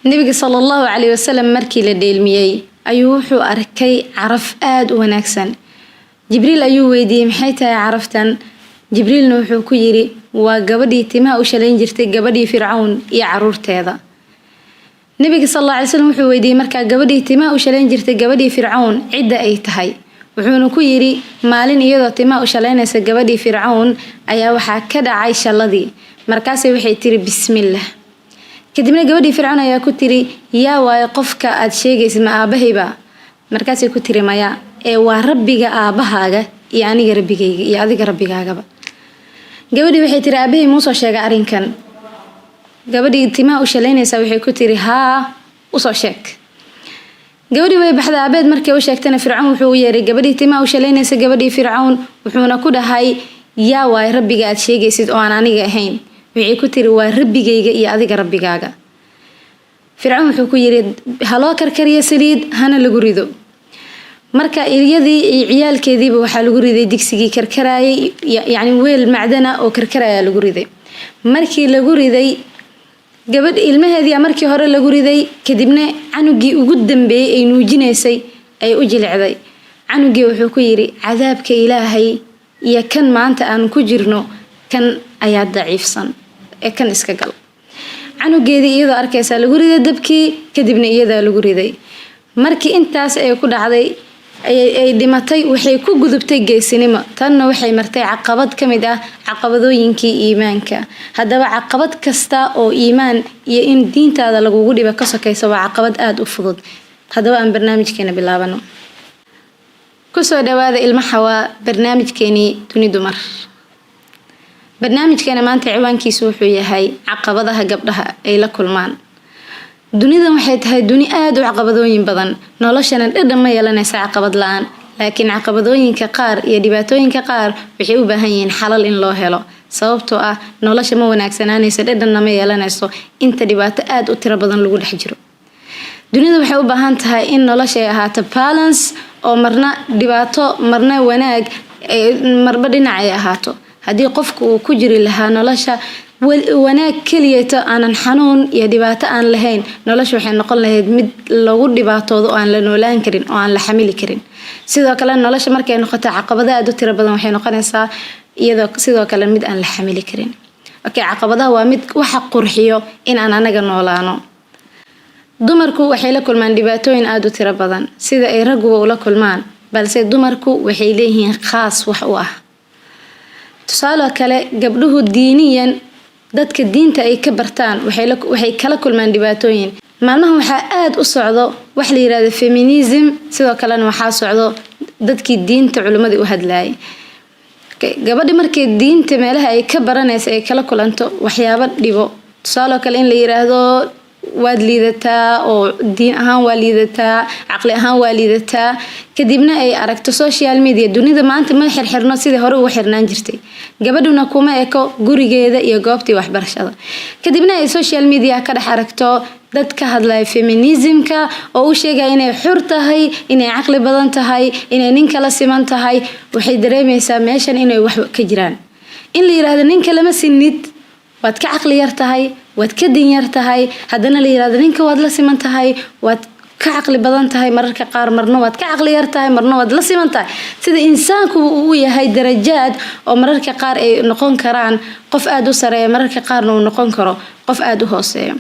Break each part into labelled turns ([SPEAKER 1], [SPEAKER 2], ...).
[SPEAKER 1] Nebiga sala Allahu caleyhi wasalam markii la dheelmiyey ayuu wuxuu arkay caraf aada u wanaagsan. Jibriil ayuu weydiiyey, "Maxay tahay caraftan?" Jibriilna wuxuu ku yiri, "Waa gabadhii timaha u shalayn jirtay gabadhii Fircawn iyo caruurteeda." Nabiga sal alla alay slam wuxuu weydiiyey markaa gabadhii timaha u shalayn jirtay gabadhii Fircawn cidda ay tahay. Wuxuuna ku yiri, maalin iyadoo timaha u shalaynaysa gabadhii Fircawn ayaa waxaa ka dhacay shalladii, markaase waxay tiri, "Bismillah." Kadibna gabadhii Fircawn ayaa ku tiri, "Yaa waayo qofka aad sheegaysid? Ma aabahayba?" Markaasay ku tiri, "Maya, ee waa Rabbiga aabahaaga iyo aniga Rabbigayga iyo adiga Rabbigaagaba." Gabadhii waxay tiri, "Aabahay muusoo sheegay arrinkan?" Gabadhii timaha u shalaynaysaa waxay ku tiri, "Haa, usoo sheeg." Gabadhii way baxday. Aabeed markay u sheegtana, Fircawn wuxuu u yeeray gabadhii timaha u shalaynaysa gabadhii Fircawn, wuxuuna ku dhahay, "Yaa waay Rabbiga aad sheegaysid oo aan aniga ahayn?" Waxay ku tiri, "Waa Rabbigayga iyo adiga Rabbigaaga." Fircawn wuxuu ku yiri, "Haloo karkariyo saliid, hana lagu rido." Marka iyadii iyo ciyaalkeediiba waxaa lagu riday digsigii karkaraayay, yacni weel macdana oo karkaraya lagu riday. Markii lagu riday gabadh ilmaheedii markii hore lagu riday, kadibna canugii ugu dambeeyey ay nuujinaysay ay u jilicday. Canugii wuxuu ku yiri, "Cadaabka Ilaahay iyo kan maanta aan ku jirno, kan ayaa daciifsan ee kan iska gal." Canugeedii iyadoo arkaysaa lagu riday dabkii, kadibna iyadaa lagu riday. Markii intaas ay ku dhacday ay dhimatay, waxay ku gudubtay geesinimo. Tanna waxay martay caqabad ka mid ah caqabadooyinkii iimaanka. Haddaba caqabad kasta oo iimaan iyo in diintaada lagugu dhiba ka sokaysa waa caqabad aada u fudud. Haddaba aan barnaamijkeena bilaabano. Kusoo dhawaada, ilma Xawaa, barnaamijkeenii Duni Dumar. Barnaamijkeena maanta ciwaankiisu wuxuu yahay caqabadaha gabdhaha ay la kulmaan. Dunidan waxay tahay duni aada u caqabadooyin badan, noloshana dhadhan ma yeelanaysa caqabad la-aan. Laakiin caqabadooyinka qaar iyo dhibaatooyinka qaar waxay u baahan yihiin xalal in loo helo, sababtoo ah nolosha ma wanaagsanaanayso, dhadhanna ma yeelanayso inta dhibaato aada u tiro badan lagu dhex jiro. Dunida waxay u baahan tahay in nolosha ay ahaato balance, oo marna dhibaato, marna wanaag, marba dhinac ay ahaato. Haddii qofku uu ku jiri lahaa nolosha wanaag keliyeeto, aanan xanuun iyo dhibaato aan lahayn, nolosha waxay noqon lahayd mid lagu dhibaatoodo oo aan la noolaan karin oo aan la xamili karin. Sidoo kale nolosha markay noqoto caqabado aada u tiro badan, waxay noqonaysaa iyadoo sidoo kale mid aan la xamili karin. Okay, caqabadaha waa mid waxa qurxiyo in aan anaga noolaano. Dumarku waxay la kulmaan dhibaatooyin aada u tiro badan sida ay ragguba ula kulmaan, balse dumarku waxay leeyihiin khaas wax u ah. Tusaale kale, gabdhuhu diiniyan dadka diinta ay ka bartaan waxay kala kulmaan dhibaatooyin. Maalmahan waxaa aada u socdo wax la yirahdo feminism. Sidoo kalena waxaa socdo dadkii diinta culimmadii u hadlayay. Gabadhi markay diinta meelaha ay ka baranaysa ay kala kulanto waxyaabo dhibo, tusaale kale in la yiraahdo waad liidataa, oo diin ahaan waa liidataa, caqli ahaan waa liidataa, kadibna ay aragto social media. Dunida maanta ma xirxirno sidii hore ugu xirnaan jirtay. Gabadhuna kuma eko gurigeeda iyo goobtii waxbarashada. Kadibna ay social media ka dhex aragto dad ka hadlaya feminismka oo u sheegaya inay xur tahay, inay caqli badan tahay, inay ninka la siman tahay, waxay dareemaysaa meeshan inay wax ka jiraan. In la yiraahdo ninka lama sinid, waad ka caqli yar tahay, waad ka din yar tahay, haddana la yirahdo ninka waad la siman tahay, waad ka caqli badan tahay mararka qaar, marna waad ka caqli yar tahay, marna waad la siman tahay, sida insaanku uu yahay darajaad oo mararka qaar ay noqon karaan qof aada u sareeya, mararka qaarna uu noqon karo qof aada u hooseeya.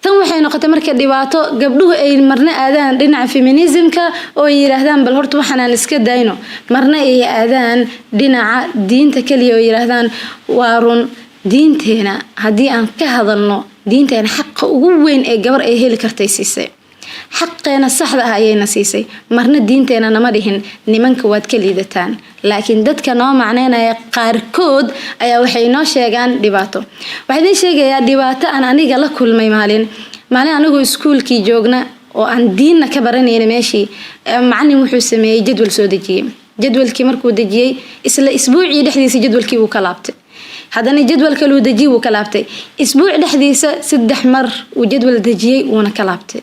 [SPEAKER 1] Tan waxay noqotay marka dhibaato gabdhuhu ay marna aadaan dhinaca feminismka oo ay yiraahdaan, "Bal horta waxaan aan iska dayno," marna ay aadaan dhinaca diinta kaliya oo yiraahdaan, "Waa run diinteena." Haddii aan ka hadalno diinteena, xaqa ugu weyn ee gabar ay heli kartay siisay, xaqeena saxda ah ayayna siisay. Marna diinteena nama dhihin nimanka waad ka liidataan, laakiin dadka noo macneynaya qaarkood ayaa waxay noo sheegaan dhibaato. Waxaa idiin sheegayaa dhibaato aan aniga la kulmay maalin. Maalin anigoo iskuulkii joogna oo aan diinna ka baranayna meeshii, macalin wuxuu sameeyey jadwal soo dejiyey. Jadwalkii markuu dejiyey, isla isbuucii dhexdiisa jadwalkii wuu ka laabtay. Haddana jadwal kaluu dejiyey, wuu ka laabtay. Isbuuc dhexdiisa 3 mar uu jadwal dejiyey, wuuna ka laabtay.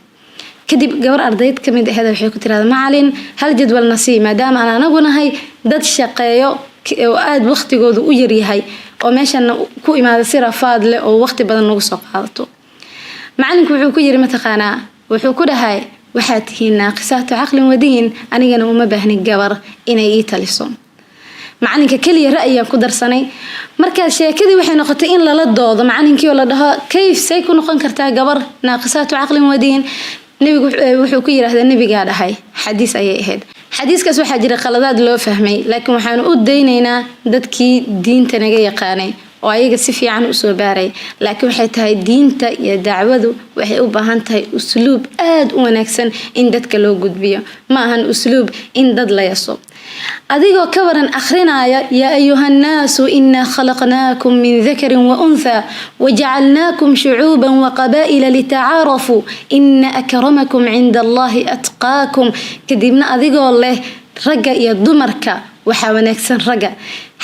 [SPEAKER 1] Kadib gabar ardayd kamid aheed waxay ku tirahda, "Macalin, hal jadwal na sii, maadaama aan anagu nahay dad shaqeeyo oo aada waqtigoodu u yaryahay oo meeshana ku imaada si rafaad leh oo waqti badan nagu soo qaadato." Macalinku wuxuu ku yiri, mataqaanaa wuxuu ku dhahay? "Waxaad tihiin naaqisaatu caqlin wadiin, anigana uma baahnin gabar inay ii taliso." Macalinka keliya ra'yigaan ku darsanay. Markaa sheekadii waxay noqotay in lala doodo macalinkii oo la dhaho, "Kayf, say ku noqon kartaa gabar naaqisaatu caqlin wadiin?" Nebigu wuxuu ku yiraahdaa, nebigaa dhahay, xadiis ayay ahayd. Xadiiskaas waxaa jira qaladaad loo fahmay, laakiin waxaanu u daynaynaa dadkii diinta naga yaqaanay oo ayaga si fiican usoo baaray. Laakiin waxay tahay, diinta iyo dacwadu waxay u baahan tahay usluub aada u wanaagsan in dadka loo gudbiyo. Ma ahan usluub in dad la yaso. Adigoo ka waran akhrinaya, "Yaa ayuha nnaasu, inaa khalaqnaakum min dakarin wa unthaa wajacalnaakum shucuuban waqabaa'ila litacaarafuu, ina akramakum cinda Allahi atqaakum," kadibna adigoo leh ragga iyo dumarka waxaa wanaagsan ragga,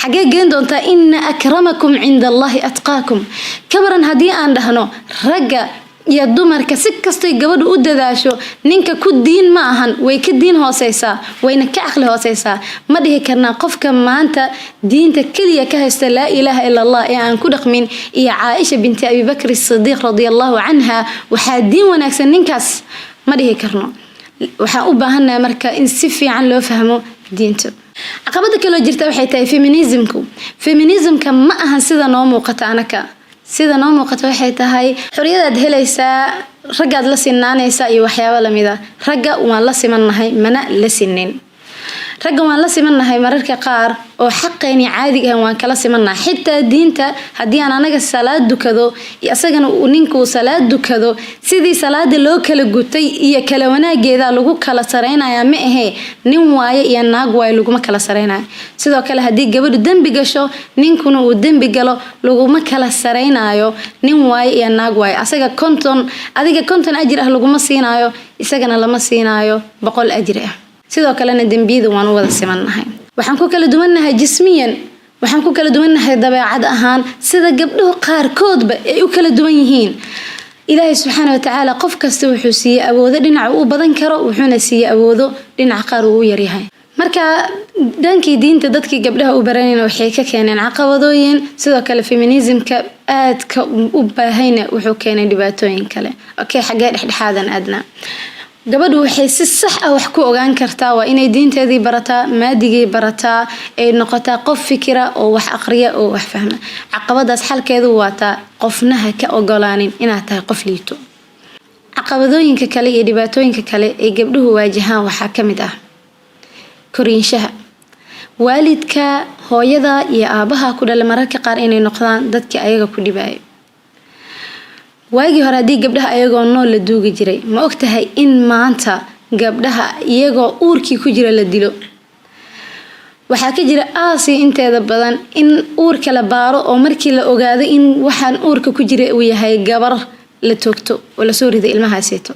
[SPEAKER 1] xaggee geen doontaa "ina akramakum cinda Allahi atqaakum"? Ka waran haddii aan dhahno ragga iyo dumarka si kastoy gabadhu u dadaasho, ninka ku diin ma ahan, way ka diin hooseysaa, wayna ka caqli hooseysaa? Ma dhihi karnaa qofka maanta diinta keliya ka haysta "laa ilaaha ila Allah" ee aan ku dhaqmin iyo Caaisha binti Abibakr Sidiiq radia Allahu canha waxaa diin wanaagsan ninkaas? Ma dhihi karno. Waxaan u baahannahay marka in si fiican loo fahmo diinta. Caqabada kaloo jirta waxay tahay feminismku. Feminismka ma ahan sida noo muuqata. Anaka sida noo muuqata waxay tahay xoriyadaad helaysaa, raggaad la sinaanaysaa iyo waxyaabo lamida. Ragga waan la simannahay, mana la sinin. Ragga waan la simannahay mararka qaar oo xaqeeni caadiga ahan waan kala simannahay. Xitaa diinta, haddii aan anaga salaad dukado, isagana ninkuu salaad dukado, sidii salaada loo kala gutay iyo kala wanaageeda lagu kala sareynaya. Ma ahee nin waaye iyo naag waaye laguma kala sareynayo. Sidoo kale, haddii gabadhu dembi gasho, ninkuna uu dembi galo, laguma kala sareynayo nin waaye iyo naag waaye. Asaga 50, adiga 50 ajir ah laguma siinaayo, isagana lama siinaayo 100 ajir ah. Sidoo kalena dembiyada waan u wada simannahay. Waxaan ku kala duwannahay jismiyan, waxaan ku kala duwannahay dabeecad ahaan, sida gabdhuhu qaarkoodba ay u kala duwan yihiin. Ilaahay subxaana watacaala qof kasta wuxuu siiyey awoodo dhinaca uu badan karo, wuxuuna siiyey awoodo dhinaca qaar uu u yaryahay. Marka dhankii diinta dadkii gabdhaha u baranayna waxay ka keeneen caqabadooyin. Sidoo kale feminismka aadka u baahayna wuxuu keenay dhibaatooyin kale. Okay, xaggee dhexdhexaadan aadna? Gabadhu waxay si sax ah wax ku ogaan kartaa waa inay diinteedii barataa, maadigii barataa, ay noqotaa qof fikira oo wax aqriya oo wax fahma. Caqabadaas xalkeedu waataa qofnaha ka ogolaanin inaad tahay qof liito. Caqabadooyinka kale iyo dhibaatooyinka kale ay gabdhuhu waajahaan waxaa ka mid ah koriinshaha. Waalidka, hooyada iyo aabaha ku dhala, mararka qaar inay noqdaan dadkii ayaga ku dhibaayo. Waagii hore haddii gabdhaha ayagoo nool la duugi jiray, ma ogtahay in maanta gabdhaha iyagoo uurkii ku jira la dilo? Waxaa ka jira Aasiya inteeda badan in uurka la baaro oo markii la ogaado in waxaan uurka ku jira uu yahay gabar, la toogto oo lasoo riday ilmahaasito.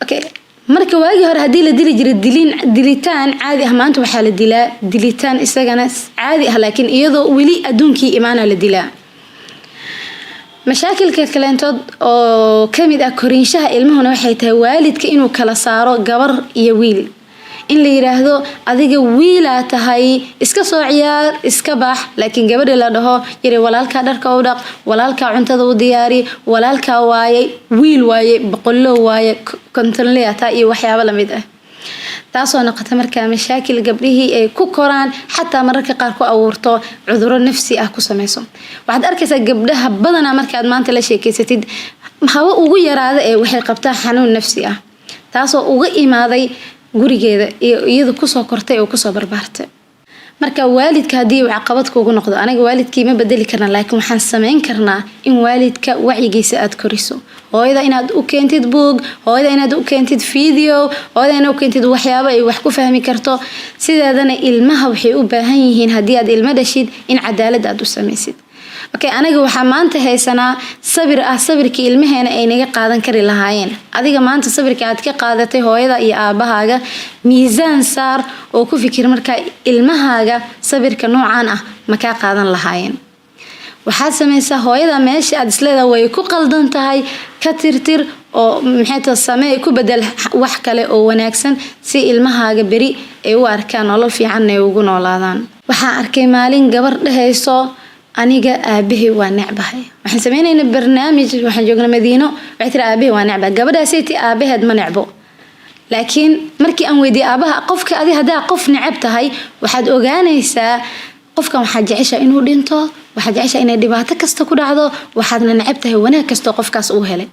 [SPEAKER 1] Okay, marka waagii hore haddii la dili jiray dilin dilitaan caadi ah, maanta waxaa la dilaa dilitaan isagana caadi ah, laakiin iyadoo weli adduunkii imaana la dilaa. Mashaakilka kaleentood oo kamid ah koriinshaha ilmuhuna waxay tahay waalidka inuu kala saaro gabar iyo wiil, in la yiraahdo, "Adiga wiilaa tahay, iska soo ciyaar, iska bax," laakiin gabadhi la dhaho yiri, "Walaalkaa dharka u dhaq, walaalkaa cuntada u diyaari, walaalkaa waaye, wiil waaye, boqollo waaye, kontonleata," iyo waxyaabo lamid ah. Taasoo noqota markaa mashaakil gabdhihii ay ku koraan, xataa mararka qaar ku abuurto cuduro nafsi ah ku sameyso. Waxaad arkaysaa gabdhaha badanaa markaad maanta la sheekeysatid, haba ugu yaraada ee waxay qabtaa xanuun nafsi ah, taasoo uga imaaday gurigeeda iyo iyadu kusoo kortay oo kusoo barbaartay. Marka waalidka haddii uu caqabad kugu noqdo, aniga waalidkii ma bedeli karna, laakiin waxaan sameyn karnaa in waalidka wacyigiisa aad koriso. Hooyada inaad u keentid buug, hooyada inaad u keentid video, hooyada inaad u keentid waxyaabo ay wax ku fahmi karto. Sideedana ilmaha waxay u baahan yihiin, haddii aad ilmo dhashid, in cadaalad aad u samaysid. Okay, aniga waxaa maanta haysanaa sabir ah, sabirkii ilmaheena ay naga qaadan kari lahaayeen. Adiga maanta sabirka aad ka qaadatay hooyada iyo aabahaaga miisaan saar oo ku fikir, markaa ilmahaaga sabirka noocan ah ma kaa qaadan lahaayeen? Waxaad sameysaa, hooyada meesha aad isleedahay way ku qaldan tahay ka tirtir oo maxay tahay, samee, ku bedel wax kale oo wanaagsan, si ilmahaaga beri ay u arkaan nolol fiicanna ay ugu noolaadaan. Waxaan arkay maalin gabar dhehayso Aniga aabahay waa necbahay. Waxaan sameynaynaa barnaamij, waxaan joognaa Madiino. Waxay tiri, aabahay waa necbahay. Gabadhaasay aabaheed ma necbo, laakiin markii aan weydiiyey aabaha qofka, adi haddaa qof neceb tahay, waxaad ogaanaysaa qofkan waxaad jeceshaa inuu dhinto, waxaad jeceshaa inay dhibaato kasta ku dhacdo, waxaadna neceb tahay wanaag kastoo qofkaas uu helay.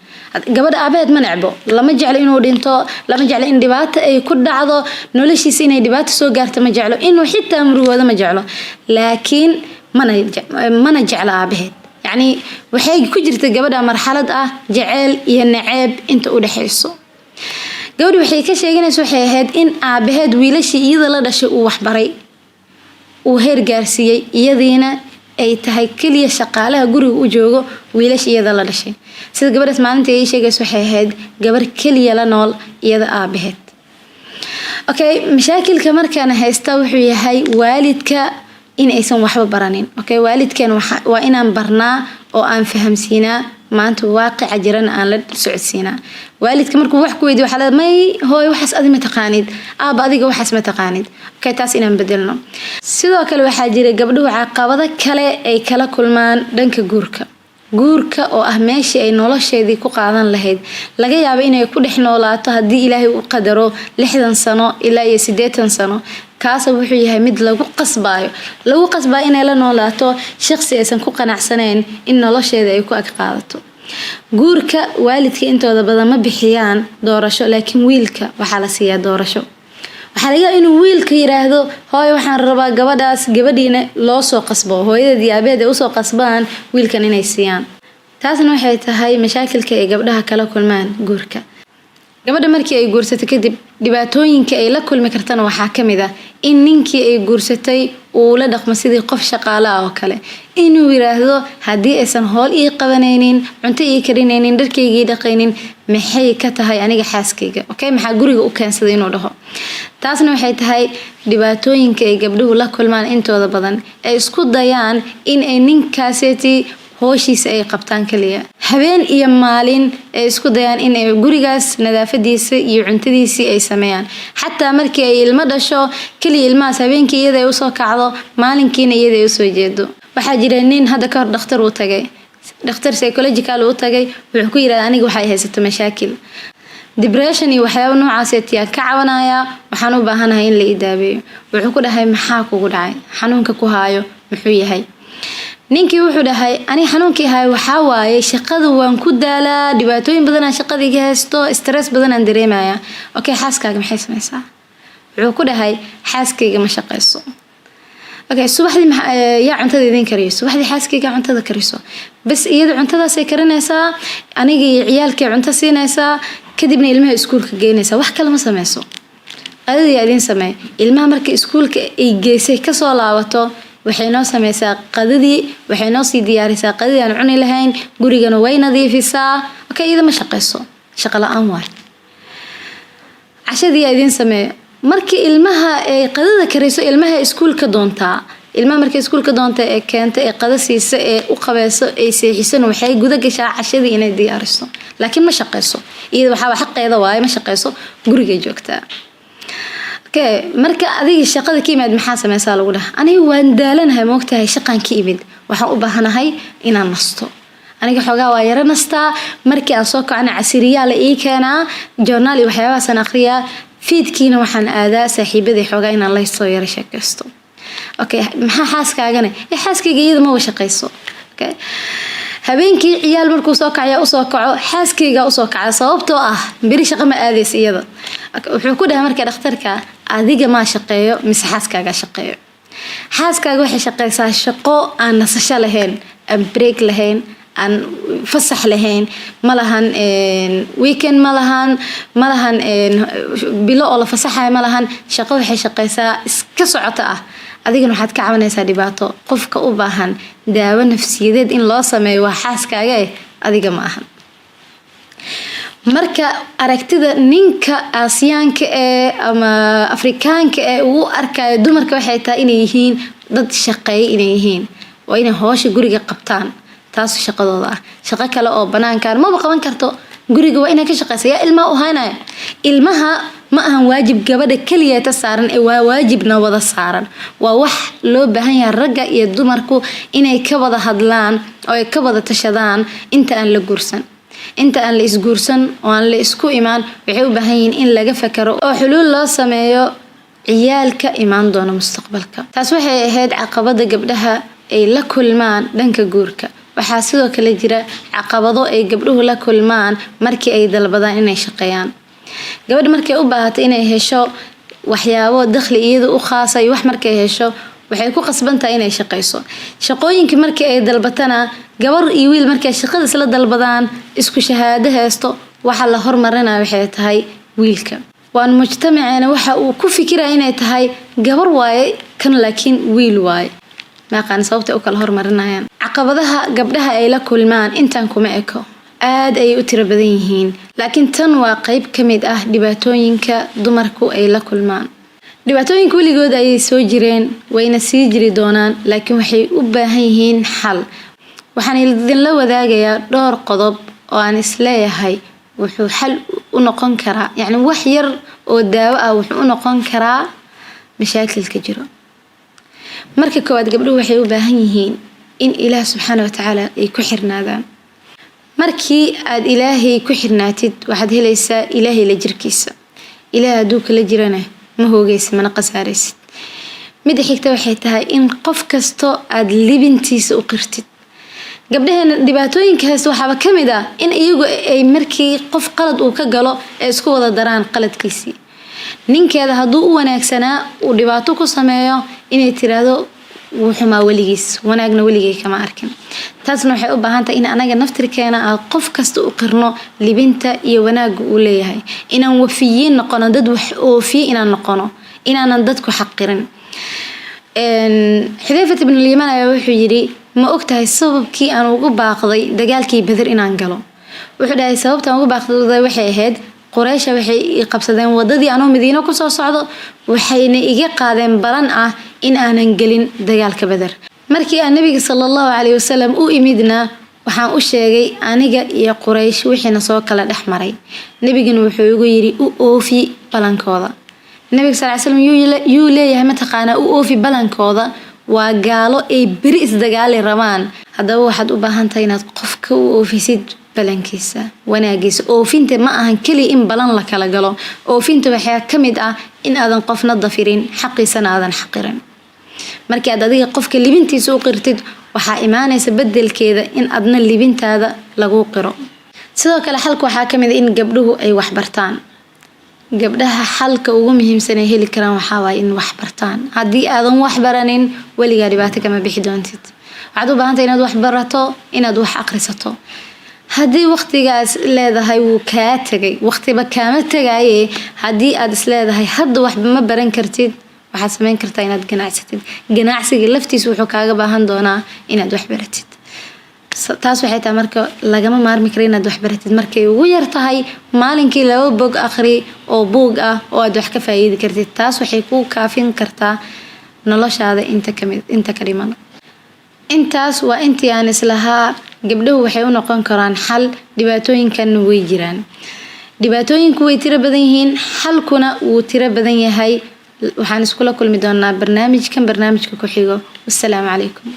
[SPEAKER 1] Gabadha aabaheed ma necbo, lama jeclo inuu dhinto, lama jeclo in dhibaato ay ku dhacdo noloshiisa, inay dhibaato soo gaarto ma jeclo, inuu xitaa murugoodo ma jeclo, laakiin mana jeclo aabaheed. Yacni waxay ku jirta gabadha marxalad ah jeceyl iyo naceeb inta u dhexayso. Gabadhi waxay ka sheeganaysa waxay ahayd in aabaheed wiilashii iyada la dhashay uu waxbaray, uu heer gaarsiiyey, iyadiina ay tahay keliya shaqaalaha guriga u joogo wiilasha iyada la dhashay. Sida gabadhaas maalintii ay sheegaysa, waxay ahayd gabar keliya la nool iyada aabaheed. Okay, mashaakilka markaana haysta wuxuu yahay waalidka in aysan waxba baranin. Okay, waalidkan waa inaan barnaa oo aan fahamsiinaa maanta waaqica jirana aan la socodsiinaa. Waalidka markuu wax ku weydiyo, waxaa leedahay, may hooy, waxaas adi ma taqaanid, aaba adiga waxaas ma taqaanid. Okay, taas inaan bedelno. Sidoo kale waxaa jira gabdhuhu caqabado kale ay kala kulmaan dhanka guurka. Guurka oo ah meeshii ay nolosheedii ku qaadan lahayd, laga yaabo inay ku dhex noolaato haddii Ilaahay u qadaro 60 sano ilaa iyo 80 sano, kaasa wuxuu yahay mid lagu qasbayo, lagu qasbayo inay la noolaato shaqsi aysan ku qanacsanayn in nolosheeda ay ku ag qaadato. Guurka waalidka intooda badan ma bixiyaan doorasho, laakiin wiilka waxaa la siiyaa doorasho. Waxaa laga yaaba inuu wiilka yiraahdo, hooyo, waxaan rabaa gabadhaas. Gabadhiina loo soo qasbo, hooyadeed iyo aabaheed ay usoo qasbaan wiilkan inay siiyaan. Taasna waxay tahay mashaakilka ay gabdhaha kala kulmaan guurka. Gabadha markii ay guursato kadib, dhibaatooyinka ay la kulmi kartana waxaa kamid ah in ninkii ay guursatay uu la dhaqmo sidii qof shaqaale ah oo kale, inuu yiraahdo, haddii aysan howl ii qabanaynin, cunto ii karinaynin, dharkayga ii dhaqaynin, maxay ka tahay aniga xaaskayga? Okay, maxaa guriga u keensaday, inuu dhaho. Taasna waxay tahay dhibaatooyinka ay gabdhuhu la kulmaan intooda badan, ay isku dayaan in ay ninkaaseti hooshiisa ay qabtaan kaliya, habeen iyo maalin ay isku dayaan in ay gurigaas nadaafadiisa iyo cuntadiisii ay sameeyaan. Xataa markii ay ilmo dhasho, kaliya ilmahaas habeenkii iyada ay usoo kacdo, maalinkiina iyada ay usoo jeedo. Waxaa jira nin hadda kahor dhakhtar uu tagay, dhakhtar psychological uu tagay. Wuxuu ku yidhahda, aniga waxay haysato mashaakil depression iyo waxyaaba noocaas tiyaan ka cabanayaa, waxaan u baahanahay in la ii daaweeyo. Wuxuu ku dhahay, maxaa kugu dhacay? Xanuunka ku haayo muxuu yahay? Ninkii wuxuu dhahay, ani xanuunkii hayo waxaa waaye shaqada waan ku daalaa, dhibaatooyin badanaa shaqada iga haysto, stress badanaan dareemaya. Okay, xaaskaaga maxay sameysaa? Wuxuu ku dhahay, xaaskayga ma shaqeyso. Okay, subaxdii yaa cuntada idin kariyo? Subaxdii xaaskayga cuntada kariso bas, iyada cuntadaasay karinaysaa, aniga iyo ciyaalkay cunto siinaysaa, kadibna ilmaha iskuulka geynaysaa, wax kale ma sameyso. Qadada yaa idin sameey? Ilmaha marka iskuulka ay geysay kasoo laabato, waxay noo sameysaa qadadii, waxay noo sii diyaarisaa qadadii aan cuni lahayn, gurigana way nadiifisaa. Okay, iyada ma shaqeyso, shaqo la-aan waay. Cashadii yaa idin sameeyo? Markii ilmaha ay qadada kariso, ilmaha iskuulka doontaa. Ilmaha markay iskuulka doonta ee keenta ee qada siisa ee u qabeyso ay seexisana, waxay guda gashaa cashadii inay diyaariso, laakiin ma shaqeyso iyada. Waxaa xaqeeda waaye, ma shaqeyso, gurigay joogtaa. Okay, marka adiga shaqada ka imaad maxaa sameysaa, lagu dhaha. Aniga waan daalanahay, moogtahay, shaqaan ka imid, waxaan u baahanahay inaan nasto. Aniga xoogaa waa yaro nastaa. Markii aan soo kacna, casiriyaa la ii keenaa, journaal iyo waxyaabahaasaan akhriyaa. Fiidkiina waxaan aadaa saaxiibadii xoogaa inaan la soo yaro sheekaysto. Okay, maxaa xaaskaagana? Xaaskayga iyada maba shaqeyso. Okay, habeenkii ciyaal markuu soo kacaya usoo kaco, xaaskayga usoo kaca, sababtoo ah beri shaqo ma aadaysa iyada. Wuxuu ku dhahay marka dhakhtarka, adiga maa shaqeeyo mise xaaskaaga shaqeeyo? Xaaskaaga waxay shaqeysaa shaqo aan nasasho lahayn, aan break lahayn, aan fasax lahayn, ma lahan weekend, ma lahan bilo oo la fasaxayo, ma lahan shaqo. Waxay shaqeysaa iska socota ah. Adigana waxaad ka cabanaysaa dhibaato. Qofka u baahan daawo nafsiyadeed in loo sameeyo waa xaaskaaga, adiga ma ahan. Marka aragtida ninka Aasiyaanka ee ama Afrikaanka ee uu arkayo dumarka waxay tahay inay yihiin dad shaqeeya, inay yihiin waa inay hoosha guriga qabtaan, taas shaqadooda ah. Shaqo kale oo banaankan maba qaban karto, guriga waa inay ka shaqeysa. Yaa ilmaha u haynaya ilmaha? Ma ahan waajib gabadha keligeeta saaran ee waa waajibna wada saaran. Waa wax loo baahan yahay ragga iyo dumarku inay ka wada hadlaan oo ay ka wada tashadaan inta aan la guursan, inta aan la isguursan oo aan la isku imaan. Waxay u baahan yihiin in laga fakaro oo xuluul loo sameeyo ciyaalka imaan doona mustaqbalka. Taas waxay ahayd caqabada gabdhaha ay la kulmaan dhanka guurka. Waxaa sidoo kale jira caqabado ay gabdhuhu la kulmaan markii ay dalbadaan inay shaqeeyaan. Gabadha markay u baahato inay hesho waxyaabo dakhli iyada u khaasa iyo wax, markay hesho waxay ku qasbantahay inay shaqeyso. Shaqooyinkii markii ay dalbatana, gabar iyo wiil markay shaqada isla dalbadaan, isku shahaado haysto, waxa la hormarinaya waxay tahay wiilka. Waan mujtamaceena waxa uu ku fikiraya inay tahay gabar waaye kan, laakiin wiil waaye. Maaqaan sababtay u kala hormarinayaan. Caqabadaha gabdhaha ay la kulmaan intaan kuma eko, aad ayay u tiro badan yihiin, laakiin tan waa qeyb ka mid ah dhibaatooyinka dumarku ay la kulmaan. Dhibaatooyinka weligood ayay soo jireen, wayna sii jiri doonaan, laakiin waxay u baahan yihiin xal. Waxaan idinla wadaagayaa dhowr qodob oo aan isleeyahay wuxuu xal u noqon karaa, yacni wax yar oo daawo ah wuxuu u noqon karaa mashaakilka jiro. Marka koowaad, gabdhuhu waxay u baahan yihiin in Ilaah subxaana watacaala ay ku xirnaadaan. Markii aad Ilaahay ku xirnaatid, waxaad helaysaa Ilaahay la jirkiisa. Ilaah hadduu kala jirana, ma hoogeysid mana khasaaraysid. Mida xigta waxay tahay in qof kasto aad libintiisa u qirtid. Gabdhaheena dhibaatooyinka haysta waxaaba ka mid ah in iyagu ay markii qof qalad uu ka galo ay isku wada daraan qaladkiisii. Ninkeeda hadduu u wanaagsanaa, uu dhibaato ku sameeyo, inay tiraahdo wuu xumaa weligiis, wanaagna weligay kama arkin. Taasna waxay u baahan tahay in anaga naftirkeena aan qof kasta u qirno libinta iyo wanaagga uu leeyahay, inaan wafiyiin noqono, dad wax oofiye inaan noqono, inaanan dadku xaqirin. Xudayfat ibnulyamaan ayaa wuxuu yidhi: "Ma ogtahay sababkii aan ugu baaqday dagaalkii Beder inaan galo?" Wuxuu dhahay: "Sababtaan ugu baaqday waxay ahayd Qureysha waxay i qabsadeen wadadii anoo Madiino kusoo socdo, waxayna iga qaadeen balan ah in aanan gelin dagaalka Beder. Markii aan Nabiga sala Allahu caleyhi wasalam u imidna, waxaan u sheegay aniga iyo Quraysh wixiina soo kala dhex maray. Nabigana wuxuu igu yidhi: U oofi balankooda." Nabiga sal ly slam yuu leeyahay mataqaanaa u oofi balankooda? Waa gaalo ay beri isdagaali rabaan. Haddaba waxaad u baahan tahay inaad qofka u oofisid balankiisa, wanaagiisa. Oofinta ma ahan keliya in balan la kala galo. Oofinta waxaa ka mid ah in aadan qofna dafirin, xaqiisana aadan xaqirin. Markii aad adiga qofka libintiisa u qirtid, waxaa imaanaysa bedelkeeda in adna libintaada lagu qiro. Sidoo kale xalka waxaa ka mid ah in gabdhuhu ay waxbartaan. Gabdhaha xalka ugu muhiimsan ay heli karaan waxaa waaye in wax bartaan. Haddii aadan wax baranin, weligaa dhibaato kama bixi doontid. Waxaad u baahantay inaad wax barato, inaad wax aqrisato. Haddii waqtigaas leedahay wuu kaa tegay, waqtiba kaama tegaaye. Haddii aad isleedahay hadda waxba ma baran kartid, waxaad sameyn kartaa inaad ganacsatid. Ganacsiga laftiisa wuxuu kaaga baahan doonaa inaad wax baratid. Taas waxay tahay marka lagama maarmi karo inaad wax baratid. Markay ugu yar tahay, maalinkii laba bog akhri oo buug ah oo aad wax ka faa'iidi kartid. Taas waxay kuu kaafin kartaa noloshaada inta kamid inta ka dhiman. Intaas waa intii aan islahaa gabdhuhu waxay u noqon karaan xal. Dhibaatooyinkanna way jiraan, dhibaatooyinku way tiro badan yihiin, xalkuna wuu tiro badan yahay. Waxaan iskula kulmi doonaa barnaamijkan barnaamijka ku xigo. Wassalaamu calaykum.